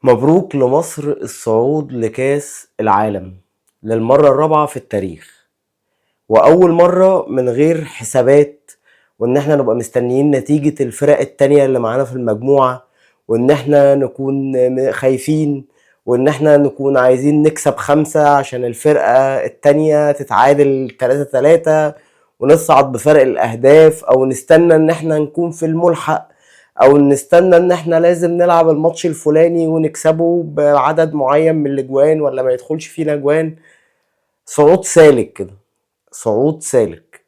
مبروك لمصر الصعود لكاس العالم للمرة الرابعة في التاريخ، وأول مرة من غير حسابات، وإن احنا نبقى مستنيين نتيجة الفرق التانية اللي معانا في المجموعة، وإن احنا نكون خايفين، وإن احنا نكون عايزين نكسب 5 عشان الفرقة التانية تتعادل 3-3 ونصعد بفرق الأهداف، أو نستنى إن احنا نكون في الملحق، أو نستنى إن احنا لازم نلعب الماتش الفلاني ونكسبه بعدد معين من الأجوان ولا ما يدخلش فينا أجوان. صعود سالك كده، صعود سالك.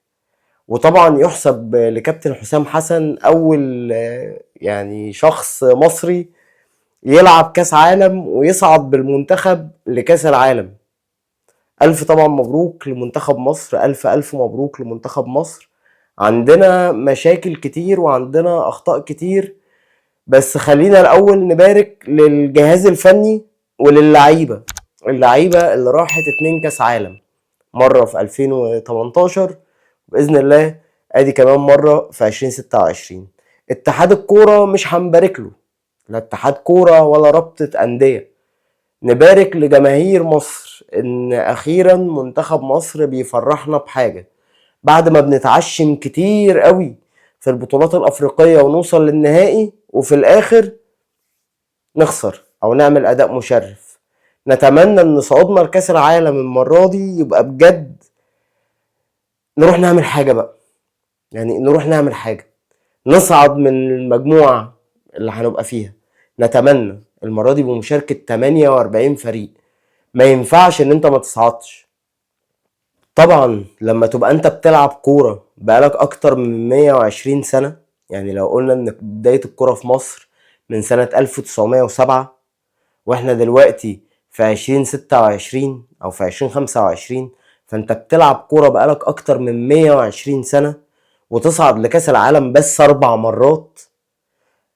وطبعا يحسب لكابتن حسام حسن أول شخص مصري يلعب كاس عالم ويصعد بالمنتخب لكاس العالم. ألف طبعا مبروك لمنتخب مصر، ألف ألف مبروك لمنتخب مصر. عندنا مشاكل كتير وعندنا أخطاء كتير، بس خلينا الأول نبارك للجهاز الفني وللعيبة، اللعيبة اللي راحت 2 كاس عالم، مرة في 2018 بإذن الله أدي كمان مرة في 2026. اتحاد الكورة مش هنبارك له، لا اتحاد كورة ولا رابطة أندية. نبارك لجماهير مصر إن أخيرا منتخب مصر بيفرحنا بحاجة بعد ما بنتعشم كتير قوي في البطولات الأفريقية ونوصل للنهائي وفي الآخر نخسر أو نعمل أداء مشرف. نتمنى إن صعودنا لكأس العالم المرة دي يبقى بجد نروح نعمل حاجة بقى، نروح نعمل حاجة، نصعد من المجموعة اللي هنبقى فيها. نتمنى المرة دي بمشاركة 48 فريق، ما ينفعش إن أنت ما تصعدش. طبعا لما تبقى أنت بتلعب كورة بقالك أكتر من 120 سنة، لو قلنا إن بداية الكورة في مصر من سنة 1907 وإحنا دلوقتي في عشرين ستة وعشرين أو في عشرين خمسة وعشرين، فأنت بتلعب كورة بقالك أكتر من 120 سنة وتصعد لكأس العالم بس 4 مرات،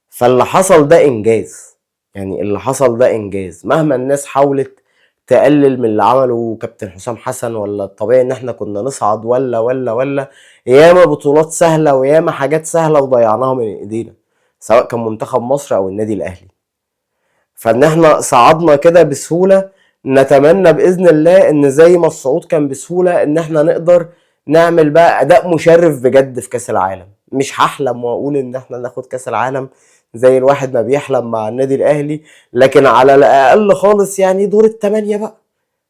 فاللي حصل ده إنجاز. اللي حصل ده إنجاز مهما الناس حاولت تقلل من اللي عمله كابتن حسام حسن، ولا الطبيعي إن إحنا كنا نصعد، ولا ولا ولا ياما بطولات سهلة وياما حاجات سهلة وضيعناها من إيدينا، سواء كان منتخب مصر أو النادي الأهلي. فإن إحنا صعدنا كده بسهولة، نتمنى بإذن الله إن زي ما الصعود كان بسهولة إن إحنا نقدر نعمل بقى أداء مشرف بجد في كأس العالم. مش هحلم وأقول إن إحنا ناخد كأس العالم زي الواحد ما بيحلم مع النادي الأهلي، لكن على الأقل خالص دور التمانية بقى،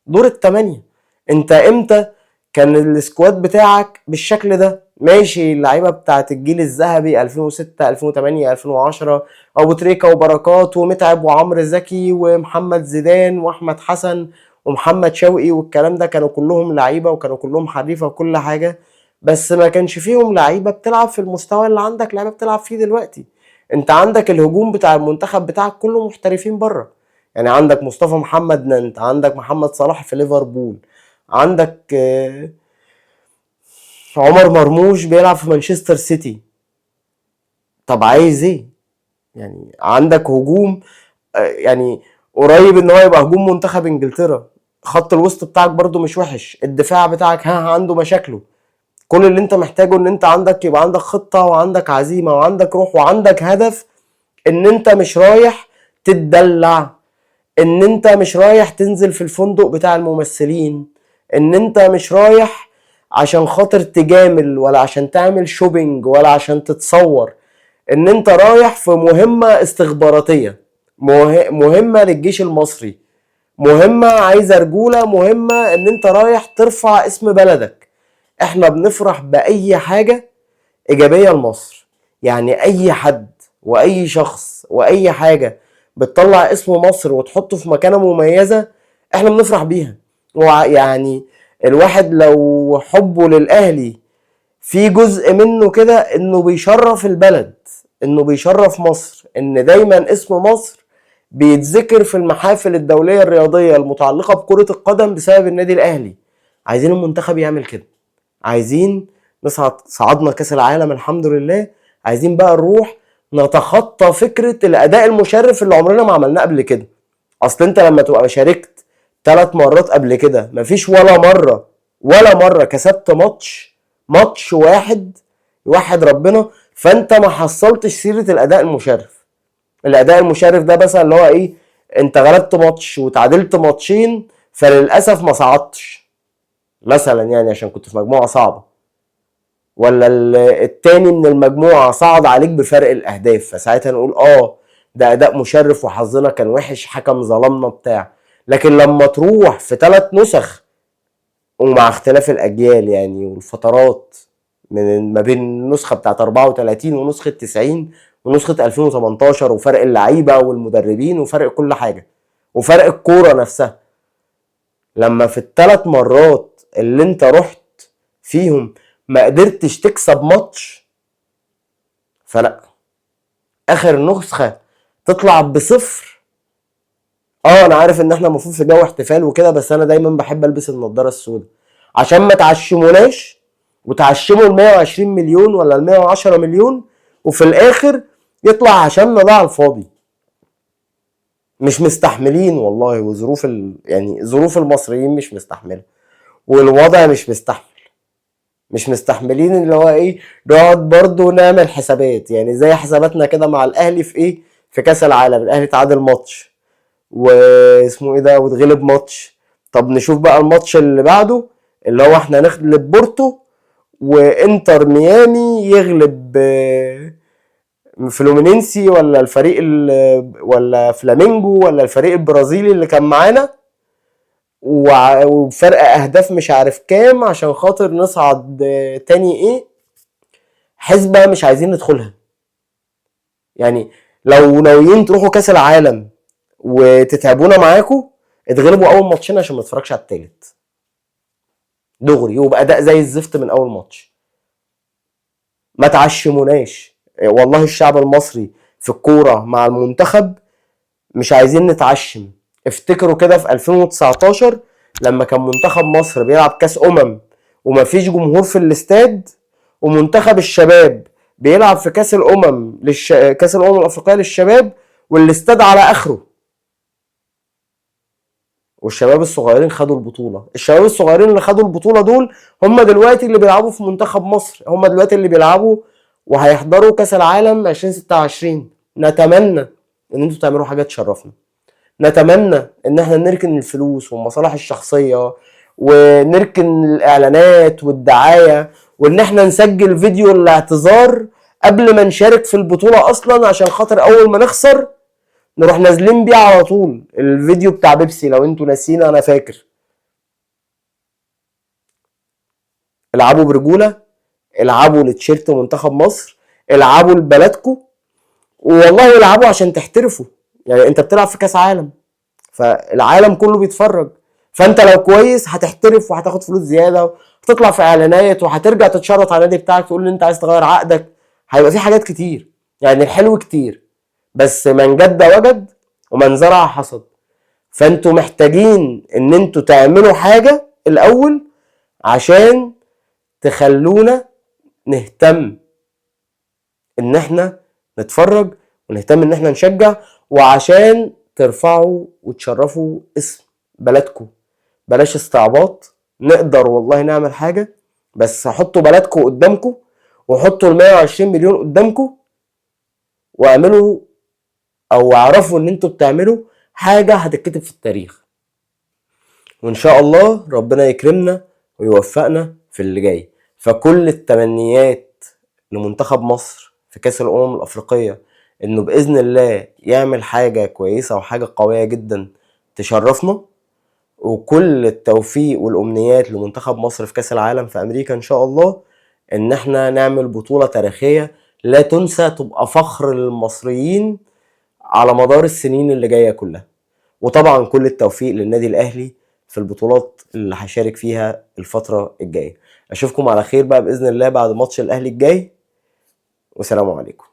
دور التمانية. أنت إمتى كان السكواد بتاعك بالشكل ده؟ ماشي، اللعيبة بتاعت الجيل الذهبي 2006، 2008، 2010، أبو تريكة وبركات ومتعب وعمرو زكي ومحمد زيدان وأحمد حسن ومحمد شوقي والكلام ده، كانوا كلهم لعيبة وكانوا كلهم حريفة وكل حاجة، بس ما كانش فيهم لعيبة بتلعب في المستوى اللي عندك لعيبة بتلعب فيه دلوقتي. انت عندك الهجوم بتاع المنتخب بتاعك كله محترفين بره، عندك مصطفى محمد نانت، عندك محمد صلاح في ليفربول، عندك عمر مرموش بيلعب في مانشستر سيتي. طب عايز ايه؟ عندك هجوم، قريب ان هو يبقى هجوم منتخب انجلترا، خط الوسط بتاعك برضو مش وحش، الدفاع بتاعك عنده مشاكله. كل اللي انت محتاجه ان انت يبقى عندك خطة وعندك عزيمة وعندك روح وعندك هدف، ان انت مش رايح تتدلع، ان انت مش رايح تنزل في الفندق بتاع الممثلين، ان انت مش رايح عشان خاطر تجامل ولا عشان تعمل شوبينج ولا عشان تتصور، ان انت رايح في مهمة استخباراتية، مهمة للجيش المصري، مهمة عايزة رجولة، مهمة ان انت رايح ترفع اسم بلدك. احنا بنفرح بأي حاجة إيجابية لمصر، أي حد وأي شخص وأي حاجة بتطلع اسم مصر وتحطه في مكانة مميزة احنا بنفرح بيها. الواحد لو حبه للأهلي في جزء منه كده انه بيشرف البلد، انه بيشرف مصر، ان دايما اسم مصر بيتذكر في المحافل الدولية الرياضية المتعلقة بكرة القدم بسبب النادي الأهلي. عايزين المنتخب يعمل كده، عايزين نصعد، صعدنا كأس العالم الحمد لله، عايزين بقى نروح نتخطى فكرة الأداء المشرف اللي عمرنا ما عملناه قبل كده. أصل أنت لما تبقى شاركت 3 مرات قبل كده مفيش ولا مرة كسبت ماتش واحد يوحد ربنا، فأنت ما حصلتش سيرة الأداء المشرف. الأداء المشرف ده مثلا اللي هو إيه؟ انت غلبت ماتش وتعادلت ماتشين فللاسف ما صعدتش مثلا، يعني عشان كنت في مجموعة صعبة، ولا التاني من المجموعة صعد عليك بفرق الاهداف، فساعتها نقول ده اداء مشرف وحظنا كان وحش، حكم ظلمنا بتاع. لكن لما تروح في 3 نسخ ومع اختلاف الاجيال يعني والفترات من ما بين النسخة بتاعت 34 ونسخة 90 ونسخة 2018، وفرق اللعيبة والمدربين وفرق كل حاجة وفرق الكورة نفسها، لما في ال3 مرات اللي انت رحت فيهم ما قدرتش تكسب ماتش، فلا اخر نسخه تطلع ب0. انا عارف ان احنا المفروض في جو احتفال وكده، بس انا دايما بحب البس النضارة السوداء عشان ما تعشموناش وتعشموا ال 120 مليون ولا ال 110 مليون وفي الاخر يطلع عشاننا ده على الفاضي. مش مستحملين والله، وظروف يعني ظروف المصريين مش مستحمله، والوضع مش مستحمل، مش مستحملين اللي هو ايه، نقعد برضه نعمل حسابات، يعني زي حساباتنا كده مع الاهلي في ايه، في كاس العالم الاهلي تعادل ماتش واسمه ايه ده واتغلب ماتش، طب نشوف بقى الماتش اللي بعده اللي هو احنا نغلب بورتو وانتر ميامي يغلب فلومينينسي ولا الفريق ولا فلامينجو ولا الفريق البرازيلي اللي كان معانا، وفرق اهداف مش عارف كام عشان خاطر نصعد تاني. ايه حسبة مش عايزين ندخلها. يعني لو ناويين تروحوا كاس العالم وتتعبونا معاكم اتغلبوا اول ماتشين عشان ما اتفرجش على التالت دغري، وبأداء زي الزفت من اول ماتش. ما تعشموناش والله، الشعب المصري في الكورة مع المنتخب مش عايزين نتعشم. افتكروا كده في 2019 لما كان منتخب مصر بيلعب كاس ومفيش جمهور في الاستاد، ومنتخب الشباب بيلعب في كاس الامم كاس الامم الافريقية للشباب والاستاد على اخره، والشباب الصغيرين خدوا البطولة. الشباب الصغيرين اللي خدوا البطولة دول هم دلوقتي اللي بيلعبوا في منتخب مصر، هم دلوقتي اللي بيلعبوا وهيحضروا كاس العالم 2026. نتمنى ان انتوا تعملوا حاجة تشرفنا، نتمنى ان احنا نركن الفلوس والمصالح الشخصية ونركن الاعلانات والدعايه، وان احنا نسجل فيديو الاعتذار قبل ما نشارك في البطولة اصلا، عشان خاطر اول ما نخسر نروح نازلين بيه على طول. الفيديو بتاع بيبسي لو انتوا ناسيين انا فاكر. العبوا برجوله، العبوا لتيشيرت منتخب مصر، العبوا لبلدكم، والله العبوا عشان تحترفوا. يعني انت بتلعب في كاس عالم فالعالم كله بيتفرج، فانت لو كويس هتحترف وهتاخد فلوس زيادة وهتطلع في اعلانات وهترجع تتشرط على النادي بتاعك تقول ان انت عايز تغير عقدك. هيبقى في حاجات كتير، يعني الحلو كتير، بس من جد وجد ومن زرع حصد. فانتوا محتاجين ان انتوا تعملوا حاجة الاول عشان تخلونا نهتم ان احنا نتفرج ونهتم ان احنا نشجع، وعشان ترفعوا وتشرفوا اسم بلدكم. بلاش استعباط، نقدر والله نعمل حاجة، بس حطوا بلدكم قدامكم وحطوا ال 120 مليون قدامكم، واعملوا او اعرفوا ان انتوا بتعملوا حاجة هتتكتب في التاريخ. وان شاء الله ربنا يكرمنا ويوفقنا في اللي جاي. فكل التمنيات لمنتخب مصر في كأس الأمم الأفريقية انه بإذن الله يعمل حاجة كويسة وحاجة قوية جدا تشرفنا، وكل التوفيق والأمنيات لمنتخب مصر في كأس العالم في أمريكا إن شاء الله، إن احنا نعمل بطولة تاريخية لا تنسى، تبقى فخر للمصريين على مدار السنين اللي جاية كلها. وطبعا كل التوفيق للنادي الأهلي في البطولات اللي هشارك فيها الفترة الجاية. أشوفكم على خير بقى بإذن الله بعد ماتش الأهلي الجاي، والسلام عليكم.